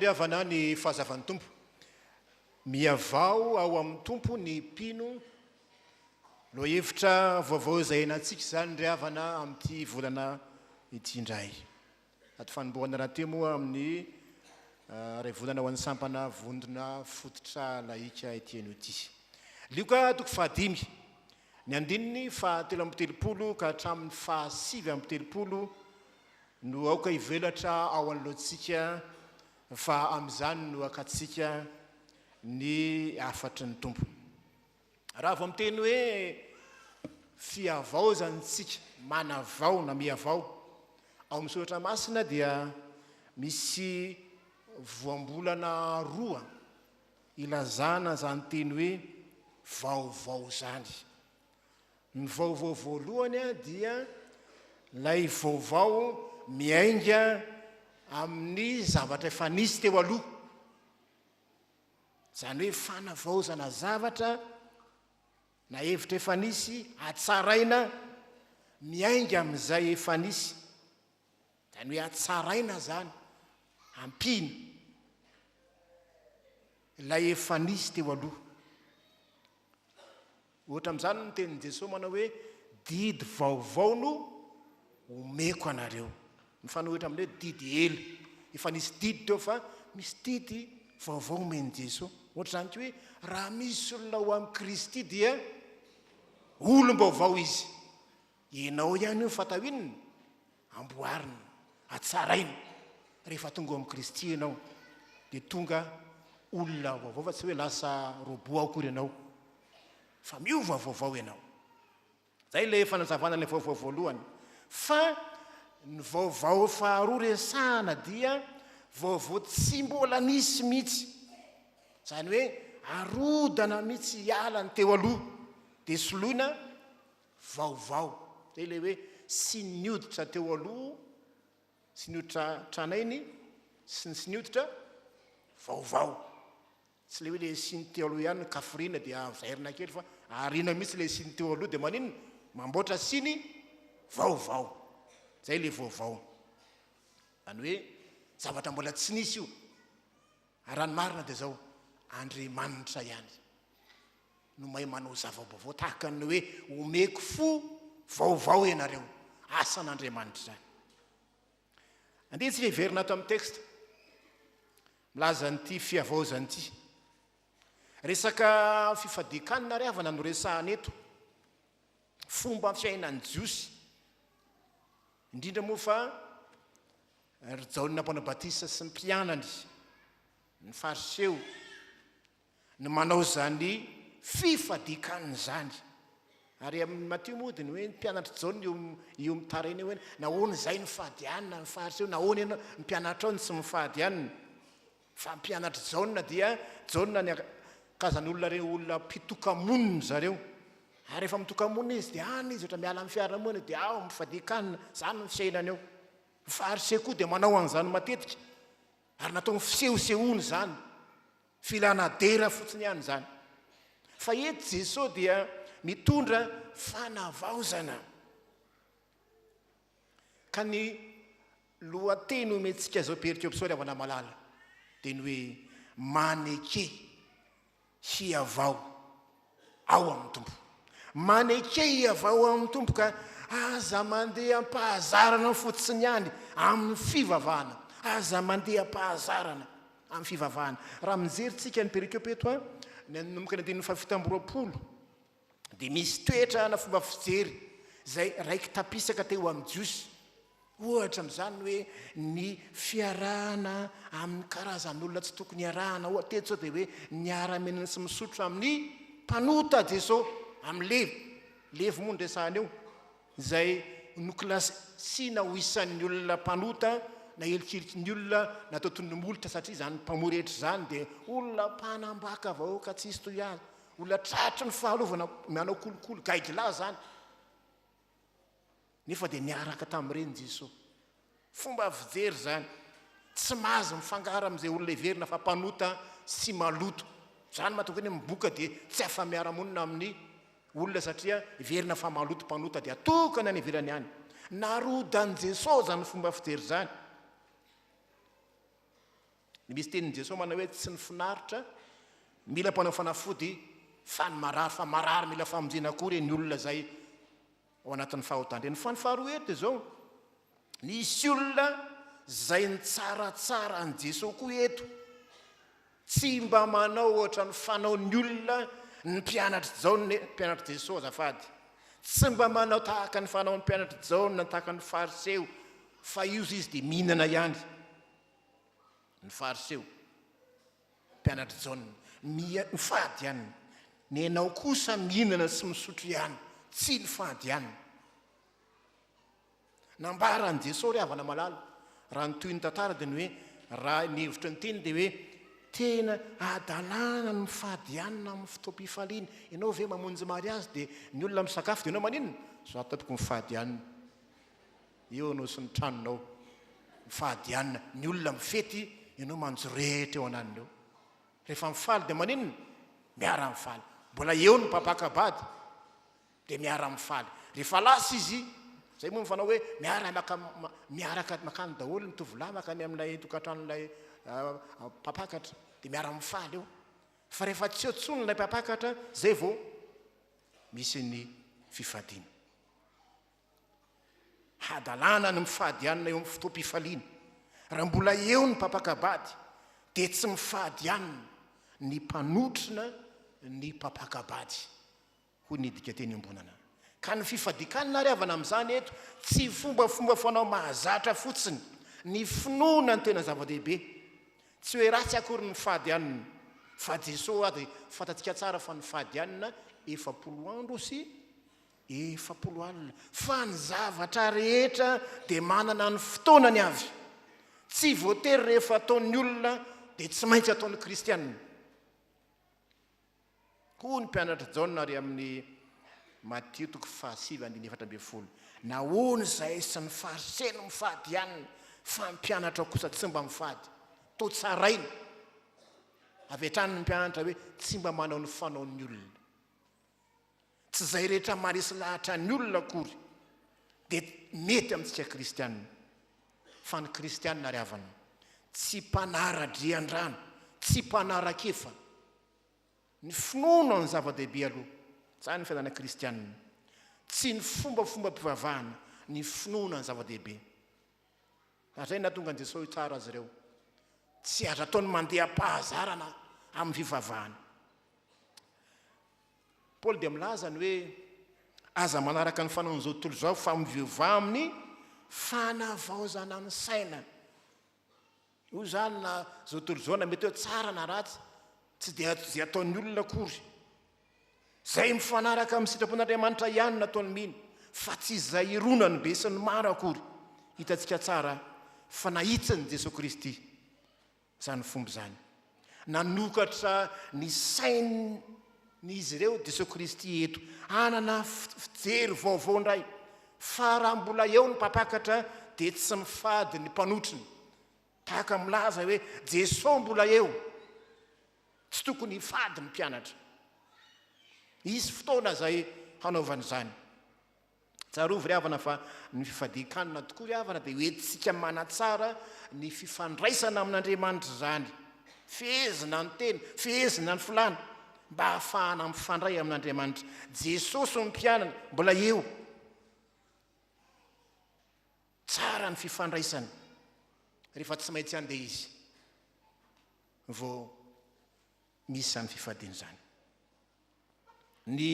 ry havana ny fahazavan'ny Tompo. Mihavao ao amin'ny Tompo ny mpino. Lohahevitra vaovao izay iainantsika izany ry havana amin'ity volana ity indray. Sady fanombohana rahateo moa amin'ny iray volana ho an'ny sampana vondrona fototra lahika ity anio ity. Lioka toko fahadimy, ny andininy fahatelo amby telopolo ka hatramin'ny fahasivy amby telopolo no aoka hivelatra ao anoloantsika fa amin'izany no hakantsika ny hafatry ny Tompo. Raha vao miteny hoe fihavaozana isika, manavao na mihavao, ao amin'ny soratra masina dia misy voambolana roa ilazana izany teny hoe vaovao izany. Ny vaovao voalohany dia ilay vaovao miainga amin'ny zavatra efa nisy teo aloha. Izany hoe fanavaozana zavatra na hevitra efa nisy, hatsaraina miainga amin'izay efa nisy. Izany hoe hatsaraina izany, ampiana ilay efa nisy teo aloha. Ohatra amin'izany ny tenin'i Jesoa manao hoe, Didy vaovao no omeko anareo. Mifanohitra amin'ny hoe didy ela. Efa nisy didy teo fa misy didy vaovao omen'i Jesoa. Ohatr'izany koa hoe raha misy olona ao amin'i Kristy dia olom-baovao izy. Ianao ihany io fa atao inona? Amboarina, hatsaraina. Rehefa tonga ao amin'i Kristy ianao dia tonga olona vaovao fa tsy hoe lasa robot akory ianao fa miova vaovao ianao. Zay ilay fanazavana ilay vaovao voalohany. Fa ny vaovao faharoa resahana dia vaovao tsy mbola nisy mihitsy. Izany hoe arodana mihitsy hiala ny teo aloha dia soloina vaovao. Zay ilay hoe sy ny hoditra teo aloha sy ny hoditra tranainy sy ny sy ny hoditra vaovao. Tsy ilay hoe ilay siny teo aloha ihany no kafirina dia zairina kely fa ariana mihitsy ilay siny teo aloha dia maninona? Mamboatra siny vaovao. Zay ilay vaovao. Izany hoe zavatra mbola tsy nisy io. Ary raha ny marina dia izao, Andriamanitra ihany no mahay manao zava-baovao tahaka ny hoe omeko fo vaovao ianareo. Asan'Andriamanitra izany. Andeha isika hiverina ato amin'ny texte milaza an'ity fihavaozana ity. Resaka fifadian-kanina ry havana no resahana eto. Fomba fiainan'ny Jiosy. Indrindra moa fa ry Jaona Mpanao Batisa sy ny mpianany, ny Fariseo, no manao izany fifadian-kanina izany. Ary amin'ny Matio moa dia ny hoe ny mpianatr'i Jaona io io mitaraina io hoe nahoana izay no fady hanina, ny Fariseo nahoana ianao ny mpianatrao no tsy mifady hanina. Fa mpianatr'i Jaona dia Jaona ny kazan'olona ireo olona mpitoka-monina zareo. Ary rehefa mitoka-monina izy dia any izy ohatra miala amin'ny fiarahamonina dia ao mifadian-kanina, izany ny fiainany eo. Ny Fariseo koa dia manao an'izany matetika. Ary nataony fisehosehoana izany. Filana dera fotsiny ihany izany. Fa eto Jesoa dia mitondra fanavaozana. Ka ny lohateny omentsika izao perikopisao ry havana malala dia ny hoe maneke hihavao ao amin'ny Tompo. Maneke hihavao ao amin'ny Tompo ka aza mandeha am-pahazarana fotsiny ihany amin'ny fivavahana. Aza mandeha am-pahazarana amin'ny fivavahana. Raha mijery tsika ny perikopa eto an, ny nanomboka ny andininy faha-27 dia misy toetra na fomba fijery izay raiki-tapisaka teo amin'ny Jiosy. Ohatra amin'izany ny hoe ny fiarahana amin'ny karazan'olona tsy tokony hiarahana. Ohatra teto izao dia hoe niara-mihinana sy misotro amin'ny mpanota Jesosy, amin'ny Levy. Levy moa no resahana eo, izay nokilasina ho isan'ny olona mpanota, nahilikiliky ny olona, natao toy ny molotra satria izany mpamory hetra izany dia olona mpanambaka vahoaka tsisy toy azy, olona tratry ny fahalovana, manao kolikoly, gaigilahy izany. Nefa dia niaraka tamin'ireny Jesoa. Fomba fijery izany. Tsy mahazo mifangaro amin'izay olona heverina fa mpanota sy maloto. Izany mahatonga ny miboka dia tsy afa-miara-monina amin'ny olona satria heverina fa maloto mpanota dia atokana any ivelany any. Narodan'i Jesoa izany fomba fijery izany. Ny misy tenin'i Jesoa manao hoe tsy ny finaritra mila mpanao fanafody fa ny marary, fa marary mila famonjena koa ireny olona izay ao anatin'ny fahotana ireny. Fa ny faharoa eto dia izao, nisy olona izay nitsaratsara an'i Jesoa koa eto. Tsy mba manao ohatran'ny fanaon'ny olona ny mpianatr'i Jaona, mpianatr'i Jesoa azafady. Tsy mba manao tahaka ny fanaon'ny mpianatr'i Jaona, tahaka ny Fariseo, fa io izy dia mihinana ihany. Ny Fariseo, mpianatr'i Jaona, mifady ihany. Ny anao kosa mihinana sy misotro ihany, tsy nifady ihany. Nambaran'i Jesoa ry havana malala, raha ny tohin'ny tantara dia ny hoe, raha ny hevitry ny teny dia hoe, tena hadalana ny mifady hanina amin'ny fotoam-pifaliana. Ianao ve mamonjy mariazy dia ny olona misakafo dia ianao maninona? Za tompoko mifady hanina. Eo ianao sy ny tranonao mifady hanina. Ny olona mifety, ianao manjoretra eo ananiny eo. Rehefa mifaly dia maninona? Miara-mifaly. Mbola eo ny mpampaka-bady. Dia miara-mifaly. Rehefa lasa izy, izay moa ny fanao hoe miara maka miaraka makany daholo ny tovolahy makany amin'ilay tokantranon'ilay mpampakatra, dia miara-mifaly eo. Fa rehefa tsy eo intsony ilay mpampakatra, izay vao misy ny fifadiana. Hadalana ny mifady hanina eo amin'ny fotoam-pifaliana. Raha mbola eo ny mpampaka-bady, dia tsy mifady hanina ny mpanotrona ny mpampaka-bady. Hoy ny dikanteny iombonana. Ka ny fifadikanana ary havana amin'izany eto tsy fombafomba fanao mahazatra fotsiny. Ny finoana no tena zava-dehibe. Tsy hoe ratsy akory ny mifady hanina. Fa Jesoa dia fantatsika tsara fa nifady hanina 40 andro sy 40 alina. Fa ny zavatra rehetra dia manana ny fotoanany avy. Tsy voatery rehefa ataon'ny olona dia tsy maintsy ataon'ny kristiana. Hoy ny mpianatr'i Jaona ary amin'ny Matio toko fahasivy andininy 14, Nahoana izahay sy ny Fariseo no mifady hanina, fa ny mpianatrao kosa tsy mba mifady? Toa tsaraina avy hatrany ny mpianatra hoe tsy mba manao ny fanaon'ny olona. Tsy izay rehetra maharesy lahatra ny olona akory dia mety amintsika kristiana. Fa ny kristiana ry havana, tsy mpanara-drian-drano, tsy mpanara-kefa. Ny finoana no zava-dehibe aloha. Izany ny fiainana kristiana. Tsy ny fombafombam-pivavahana, ny finoana no zava-dehibe. Ary izay no nahatonga an'i Jesosy hitsara azy ireo. Tsy azo atao ny mandeha am-pahazarana amin'ny fivavahana. Paoly dia milaza ny hoe aza manaraka ny fanaon'izao tontolo izao fa miovà amin'ny fanavaozana ny saina. Io izany na izao tontolo izao na mety hoe tsara na ratsy, tsy dia izay ataon'ny olona akory. Izay mifanaraka amin'ny sitrapon'Andriamanitra ihany no ataon'ny mino, fa tsy izay ironan'ny besinimaro akory. Hitantsika tsara fa nahitsin'i Jesoa Kristy izany fomba izany. Nanokatra ny sain'izy ireo Jesoa Kristy eto, hanana fijery vaovao indray, fa raha mbola eo ny mpampakatra dia tsy mifady ny mpanotrona. Tahaka milaza hoe Jesoa mbola eo, tsy tokony hifady ny mpianatra. Hisy fotoana izay hanaovana izany. Tsarovy ry havana fa ny fifadian-kanina tokoa ry havana dia hoentintsika manatsara ny fifandraisana amin'Andriamanitra izany. Fehezina ny tena, fehezina ny filàna mba hahafahana mifandray amin'Andriamanitra. Jesosy ny mpianany mbola eo. Tsara ny fifandraisana rehefa tsy maintsy handeha izy vao misy izany fifadiana izany. Ny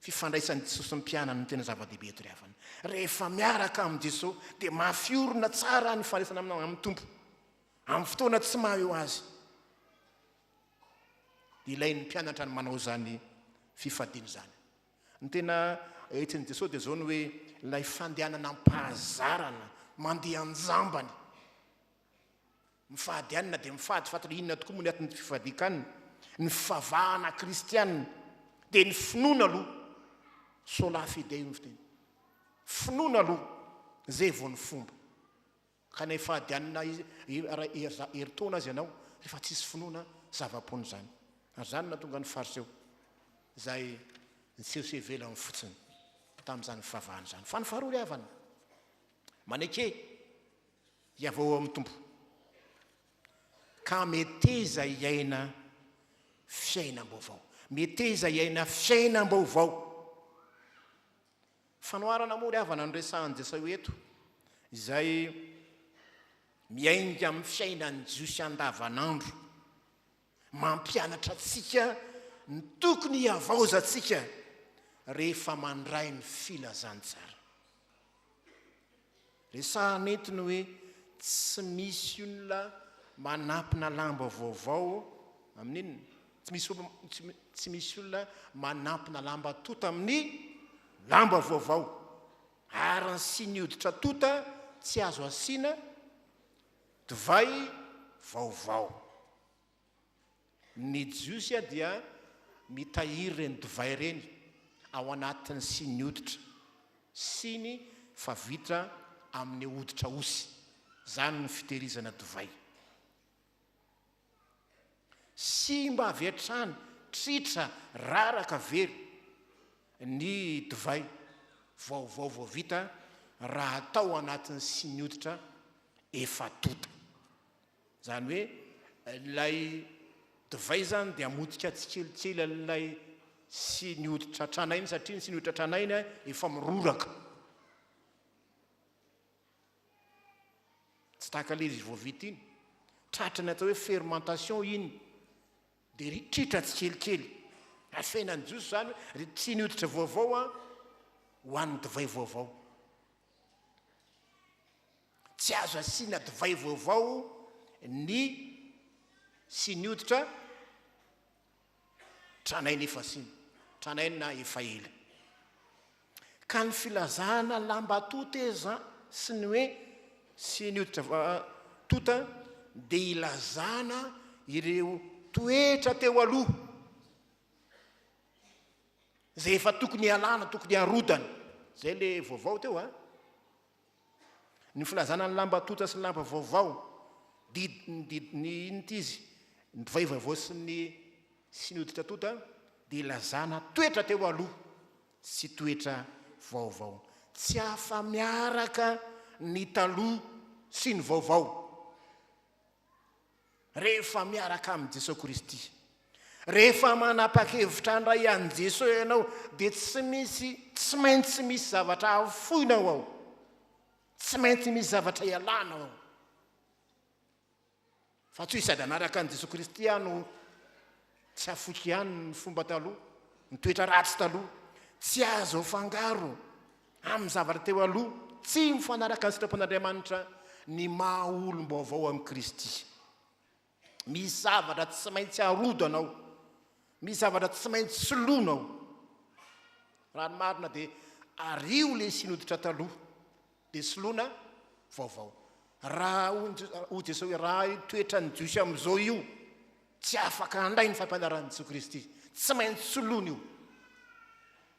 fifandraisan'i Jesosy sy ny mpianany no tena zava-dehibe eto ry havana. Rehefa miaraka amin'i Jesosy dia mafy orina tsara ny fandraisana amin'ny Tompo. Amin'ny fotoana tsy maha eo azy. Ilain'ny mpianatra ny manao izany fifadiana izany. Ny tena entin'i Jesosy dia izao ny hoe ilay fandehanana am-pahazarana, mandeha an-jambany. Mifady hanina dia mifady fa inona tokoa moa ny aton'ny fifadian-kanina? Ny fivavahana kristianina dia ny finoana aloha. Sola fide io ny fiteny. Finoana aloha, izay vao ny fomba. Ka na hifady hanina herintaona aza ianao, rehefa tsisy finoana, zava-poana izany. Ary izany no nahatonga ny Fariseo izay nisehoseho ivelany fotsiny tamin'izany fivavahana izany. Fa ny faharoa ry havana, maneke Hiavao ao amin'ny Tompo. Ka meteza hiaina fiainam-baovao. Meteza hiaina fiainam-baovao. Fanoharana moa ry havana no resahan'i Jesosy eto, izay miainga amin'ny fiainan'ny Jiosy andavanandro. Mampianatra antsika ny tokony hihavaozantsika rehefa mandray ny filazantsara. Resahana eto ny hoe tsy misy olona manampina lamba vaovao amin'inona? Tsy misy olona, tsy misy olona manampina lamba tota amin'ny lamba vaovao. Ary ny siny hoditra tota tsy azo asiana divay vaovao. Ny Jiosy dia mitahiry ireny divay ireny ao anatin'ny siny hoditra, siny fa vita amin'ny hoditra osy. Izany no fitehirizana divay. Simba avy hatrany, tritra, raraka, very ny divay vaovao vao vita raha atao anatin'ny siny hoditra efa tonta. Izany hoe ilay divay izany dia hamotika tsikelikely an'ilay siny hoditra tranainy satria ny siny hoditra tranainy efa miroraka. Tsy tahaka ilay izy vao vita iny. Tratry ny atao hoe fermentation iny dia ritritra tsikelikely. Afenan'ny Jiosy izany hoe siny hoditra vaovao ho an'ny divay vaovao. Tsy azo asiana divay vaovao ny siny hoditra tranainy efa siny, tranainy na efa ela. Ka ny filazana lamba tota sy ny hoe siny hoditra tota dia ilazana ireo toetra teo aloha izay efa tokony hialana, tokony harodana. Izay le vaovao teo a. Ny filazana ny lamba tota sy ny lamba vaovao, didy, ny didy, ny inona ity izy, ny divay vaovao sy ny sy ny hoditra tota dia ilazana toetra teo aloha sy toetra vaovao. Tsy afa-miaraka ny taloha sy ny vaovao. Rehefa miaraka amin'i Jesoa Kristy. Rehefa manapa-kevitra handray an'i Jesoa ianao dia tsy misy, tsy maintsy misy zavatra afoinao ao. Tsy maintsy misy zavatra ialanao ao. Fa tsy hoe sady hanaraka an'i Jesoa Kristy aho no tsy afoiko ihany ny fomba taloha, ny toetra ratsy taloha. Tsy azo afangaro amin'ny zavatra teo aloha, tsy mifanaraka ny sitrapon'Andriamanitra ny maha olom-baovao amin'i Kristy. Misy zavatra tsy maintsy arodana ao, misy zavatra tsy maintsy soloina ao. Raha ny marina dia ario ilay sinoditra taloha, dia soloina vaovao. Raha hoy Jesosy hoe raha io toetran'ny Jiosy amin'izao io, tsy afaka handray ny fampianaran'i Jesoa Kristy. Tsy maintsy soloina io.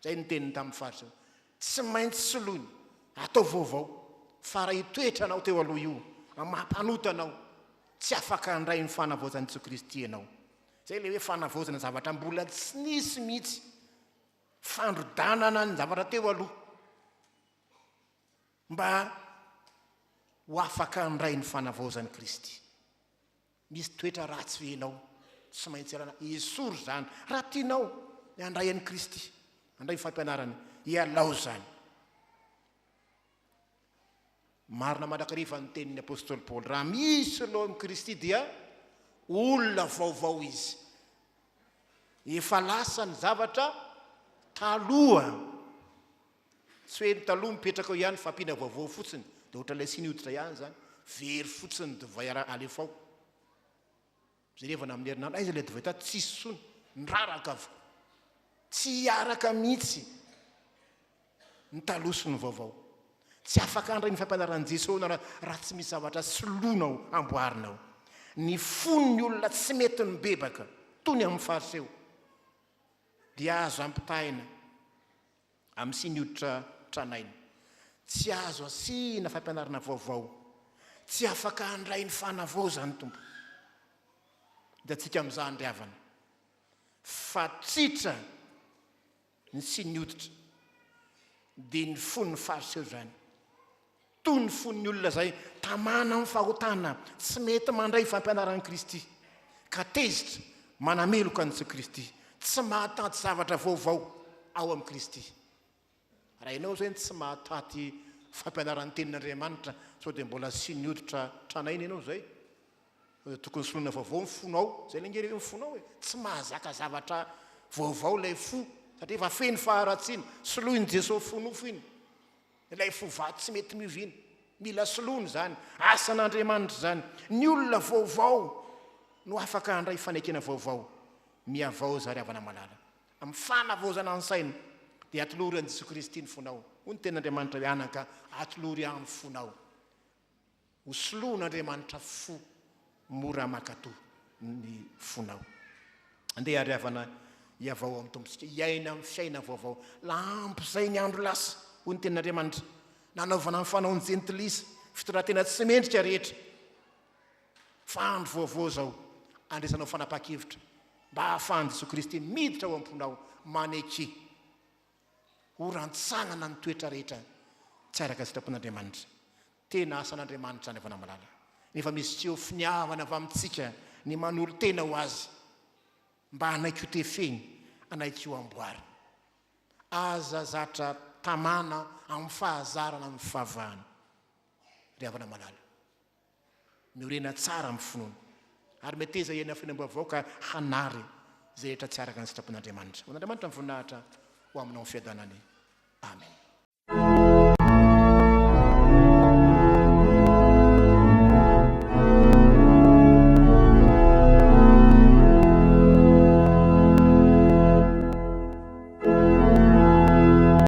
Izay ny teniny tamin'ny Fariseo. Tsy maintsy soloina, atao vaovao. Fa raha io toetranao teo aloha io, maha-mpanota anao, tsy afaka handray ny fanavaozan'i Jesoa Kristy ianao. Izay ilay hoe fanavaozana zavatra mbola tsy nisy mihitsy. Fandrodanana ny zavatra teo aloha. Mba ho afaka handray ny fanavaozan'i Kristy. Misy toetra ratsy ve ianao? Tsy maintsy ialana. Esory izany. Raha tianao ny handray an'i Kristy, handray ny fampianarany, ialao izany. Marina mandrakariva ny tenin'ny apostoly Paoly, raha misy olona ao amin'i Kristy dia olona vaovao izy. Efa lasa ny zavatra taloha. Tsy hoe ny taloha mipetraka eo ihany fa ampiana vaovao fotsiny dia ohatran'ilay siny hoditra ihany izany, very fotsiny ny divay alefa ao. Jerevana amin'ny herinandro, aiza ilay divay tato? Tsisy intsony, niraraka avokoa. Tsy hiaraka mihitsy ny taloha sy ny vaovao. Tsy afaka handray ny fampianaran'i Jesoa ianao raha tsy misy zavatra soloina ao, amboarina ao. Ny fon'ny olona tsy mety mibebaka, toy ny amin'ny Fariseo, dia azo ampitahaina Amin'ny siny hoditra tranainy. Tsy azo asiana fampianarana vaovao. Tsy afaka handray ny fanavaozan'ny Tompo. Hitantsika amin'izany ry havana fa tritra ny siny hoditra dia ny fon'ny Fariseo izany. Toy ny fon'ny olona izay tamana amin'ny fahotana, tsy mety mandray fampianaran'i Kristy, ka tezitra, manameloka an'i Jesoa Kristy, tsy mahatanty zavatra vaovao ao amin'i Kristy. Raha ianao izay no tsy mahataty fampianaran'ny Tenin'Andriamanitra, sao dia mbola asian'ny hoditra tranainy ianao izay? Sao dia tokony soloina vaovao ny fonao? Izay ilay nge ny fonao e! Tsy mahazaka zavatra vaovao ilay fo, satria efa feno faharatsiana. Soloin'i Jesosy fo nofo iny. Ilay fo vato tsy mety miova iny. Mila soloina izany. Asan'Andriamanitra izany. Ny olona vaovao no afaka handray fanekena vaovao. Mihavaoza ry havana malala. Amin'ny fanavaozana ny saina, dia atolory an'i Jesoa Kristy ny fonao. Hoy ny Tenin'Andriamanitra hoe, Anaka, atolory ahy ny fonao. Ho soloan'Andriamanitra fo mora mankatò ny fonao. Andeha ary havana hihavao amin'ny Tompontsika, hiaina amin'ny fiainana vaovao. Lampy izay ny andro lasa, hoy ny Tenin'Andriamanitra. Nanaovana ny fanaon'ny jentilisa, fitondran-tena tsy mendrika rehetra. Fa andro vaovao izao, andraisanao fanapahan-kevitra mba hahafahan'i Jesoa Kristy miditra ao am-ponao, maneke ho rantsanana ny toetra rehetra tsy araka ny sitrapon'Andriamanitra. Tena asan'Andriamanitra izany havana malala. Nefa misy seho finiavana avy amintsika ny manolo-tena ho Azy mba hanaiky ho tefeny, hanaiky ho amboariny. Aza zatra tamana amin'ny fahazarana amin'ny fahavahana ry havana malala. Miorena tsara amin'ny finoana. Ary meteza hiaina fiainam-baovao ka hanary izay rehetra tsy araka ny sitrapon'Andriamanitra. Ho an'Andriamanitra ny voninahitra, ho aminao ny fiadanany. Amen.